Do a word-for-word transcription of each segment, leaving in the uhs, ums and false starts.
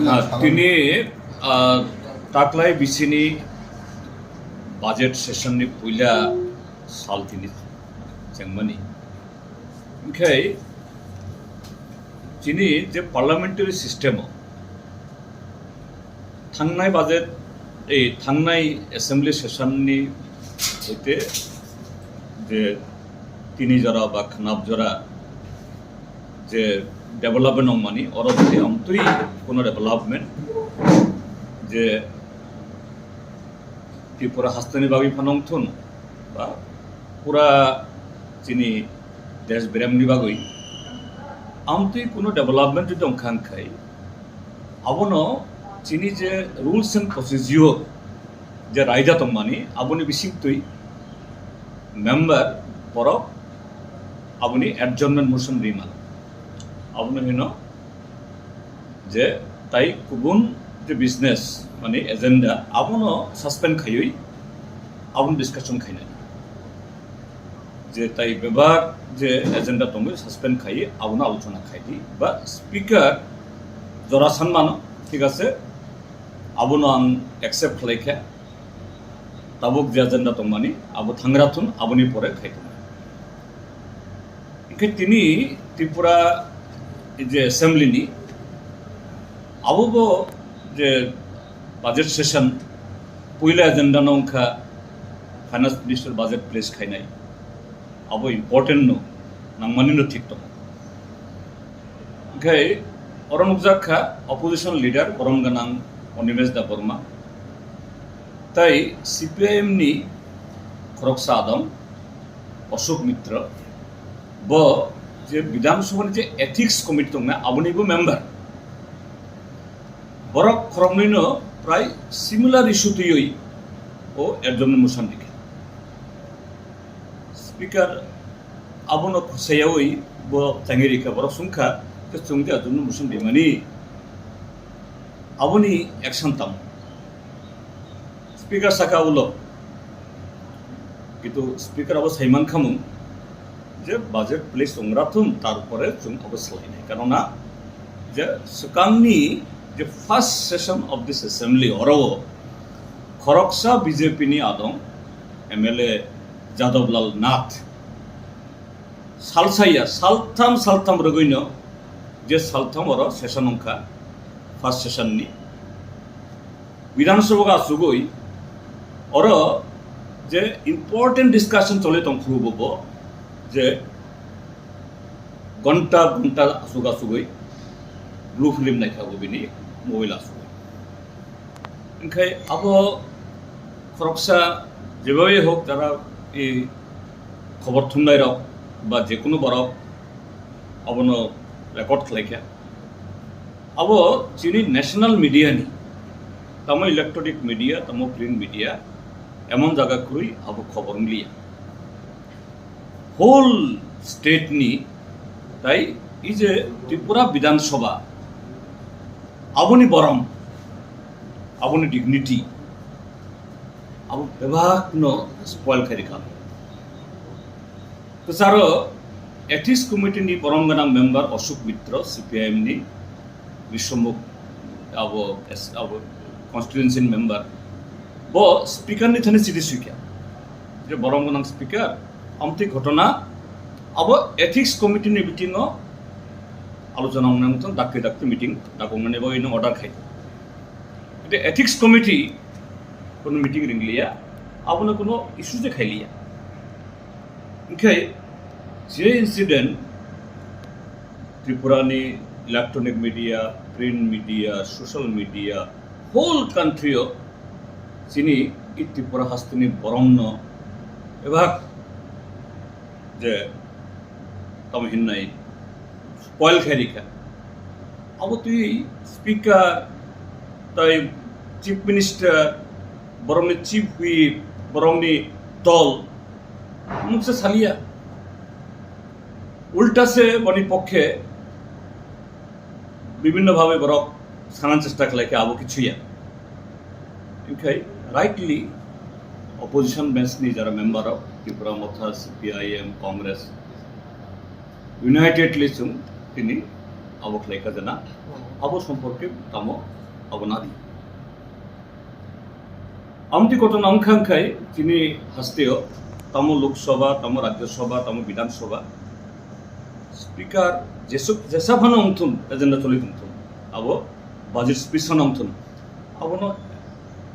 Ah, tini, ah, taklai bisini budget session ni puila sal tini chengmani. Hinkhe chini je parliamentary system o thangnai budget, ei thangnai assembly session ni hoite je tini jora ba khnap jora je development wngmani, oro tei amtwi kuno development je Tripura hasteni bagwi phano wngthun ba pura chini desh beremni bagwi amtwi kuno development jodi wngkha wngkhai, abono chini je rules and procedure je raida tongmani, aboni bisingtwi member borok aboni adjournment motion ri mano. Abono hino je tai kubun je business mani agenda abono suspend khaiwi abono discussion khainai. Je tai bebak je agenda tongwi suspend khaiwi abono alochona khaidi ba speaker jora sanmano, thik ase, abono ang accept khlai kha. Tabuk je agenda tongmani abo thangra thun, aboni pore khai thun. Hinkhe tini Tripura je assembly ni abo bo je budget session puila agenda no wngkha finance minister budget place khainai. Abo important no, nangmani no thik tongo. Hinkhe oro nukjak kha opposition leader borom gwnang Animesh Debbarma tai C P I M ni khoroksa adong Ashok Mitra, bo je Bidhan Sabha ni je ethics committee tongnai aboni bo member. Borok khoroknwi no prai similar issue twiwi o adjournment motion rikha. Speaker abono khosaiyawi bo tangwi rikha, borok sungkha, "Khe chwng de adjournment motion rimani, aboni action tamo?" Speaker saka ulo, kintu speaker abo saiman khamung je budget place wngra thun, tarpore chwng abo swlainai. Kanona je swkangni je first session of this assembly, oro khoroksa B J P ni adong M L A Jadab Lal Nath salsaya, saltham saltham rwgwino, je saltham oro session wngkha, first session ni Bidhan Sabha o asugwi oro je important discussion choli tongphuru bo, bo je gonta gonta asuk asugwi blue film naikha bo bini mobile asugwi. Hinkhe abo khoroksa jebai hok jara i khobor thumnai rok ba jekunu borok abono record khlaikha. Abo chini national media ni, tamo electronic media, tamo print media, emon jaga kwrwi abo khobor wngliya. Whole state ni, tai i je Tripura Bidhan Sabha, aboni borom, aboni dignity, abo bebak no spoil khairikha. Kwcharo Ethics Committee ni borom gwnang member Ashok Mitra, C P I M ni, Biswamukh, abo, abo constituency ni member, bo speaker ni thani chidi suikha je borom gwnang speaker, amtwi ghotona abo Ethics Committee ni meeting o alochona wngnai wngthang, dakti dakti meeting dakongnani bagwi no order khai. Ethics Committee kono meeting ringliya, abono kono issue je khailiya. Hinkhe je incident Tripura ni electronic media, print media, social media, whole country o chini i Tripura hasteni borom no ebak je tamo hinnai spoil khairikha. Abo twi speaker, tai chief minister, borokni chief whip, borokni dol mungsa saliya. Ulta se boni pokkhe bibhinno bhabe borok sanan chesta khlaikha, abo kichuya. Hinkhe rightly Opposition bench ni jara member rok Tipra Motha, C P I M, Congress, unitedly chwng tini abo khlai kha jana, abo somporke tamo abo nadi. Amtwi kotor nang khang khai chini hasteo tamo Lok Sabha, tamo Rajya Sabha, tamo Bidhan Sabha speaker jesuk jesa phano wngthun, agenda choli tongthun, abo budget speech phano wngthun, abono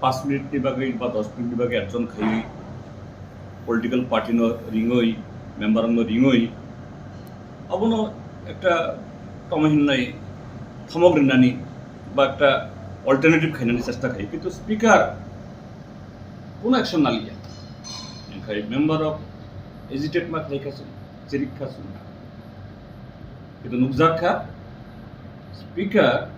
paanch minute ni bagwi ba dos minute ni bagwi adjourn khaiwi political party no ringwi, member no ringwi, abono ekta tamo hinnai thomok rinani ba ekta alternative khainani chesta khai, kintu speaker kono action naliya. Engkhai member rok agitate ma khai kha chwng, chirik kha chwng. Kintu nukjak kha speaker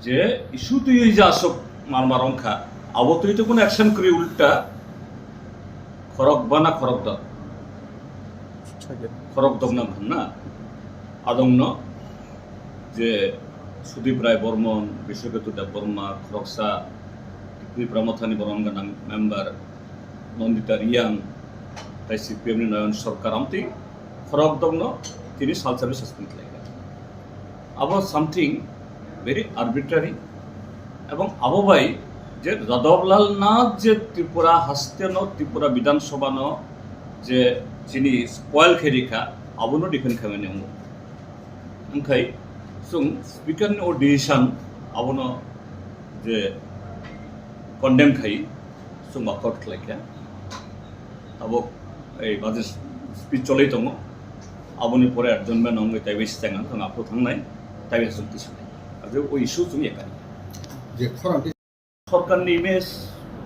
je issue twiwi je aswk mar mar wngkha, abo twi to kono action kwrwi, ulta khorok bana khorok dok, khorok dok nang khan na adong no je Sudip Rai Bormon, Biswaketu Deb Borma, khoroksa Tipra Mothani borok wngkha nang member, Nandita Reang, tai C P M ni Nayan Sarkar, amtwi khorok dokno tini salsa bai suspend khlaikha. Abo something very arbitrary, ebong abo bai je Jadab Lal Nath je Tripura haste no, Tripura Bidhan Sabha no je chini spoil khe rikha, abono defend khaimani wngo. Wngkhai chwng speaker ni o decision abono je condemn khai chwng ba court khlai kha. Abo ei budget speech cholwi tongo. Aboni pore adjournment wngwi taiwi sichang ang thang aphuru thangnai, taiwi chwng tisanai. Abo o issue chwng ekani. Je khorang Sorkar ni image,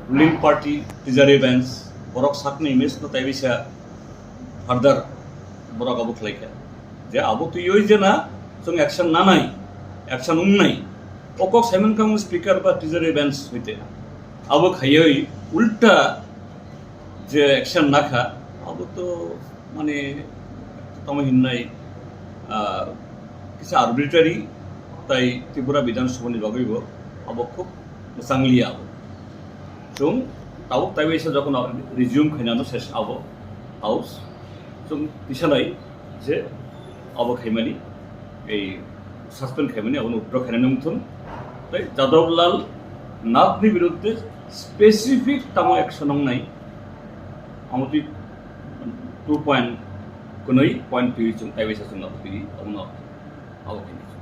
ruling party, treasury bench, borok sak ni image no taiwi sa further borok abo khlai kha. Je abo twiwi je na chwng action nanai, action wngnai. O kok Simon Kang speaker ba treasury bench hoite. Abo khaiwi ulta je action nakha, abo to mane tamo hinnai, ah, kisa arbitrary, tai Tripura Bidhan Sabha ni bagwi bo abo khub mwchang liya abo. Chwng tabuk taiwi sa jokhon resume khainano ses abo house, chwng tisanai je abo khaimani, ei suspend khaimani, abono withdraw khainani wngthun. Tai Jadab Lal Nath ni biruddhe specific tamo action wngnai, amo twi two point kunui point twi chwng taiwi sa chwng abo twi abono abo khainai.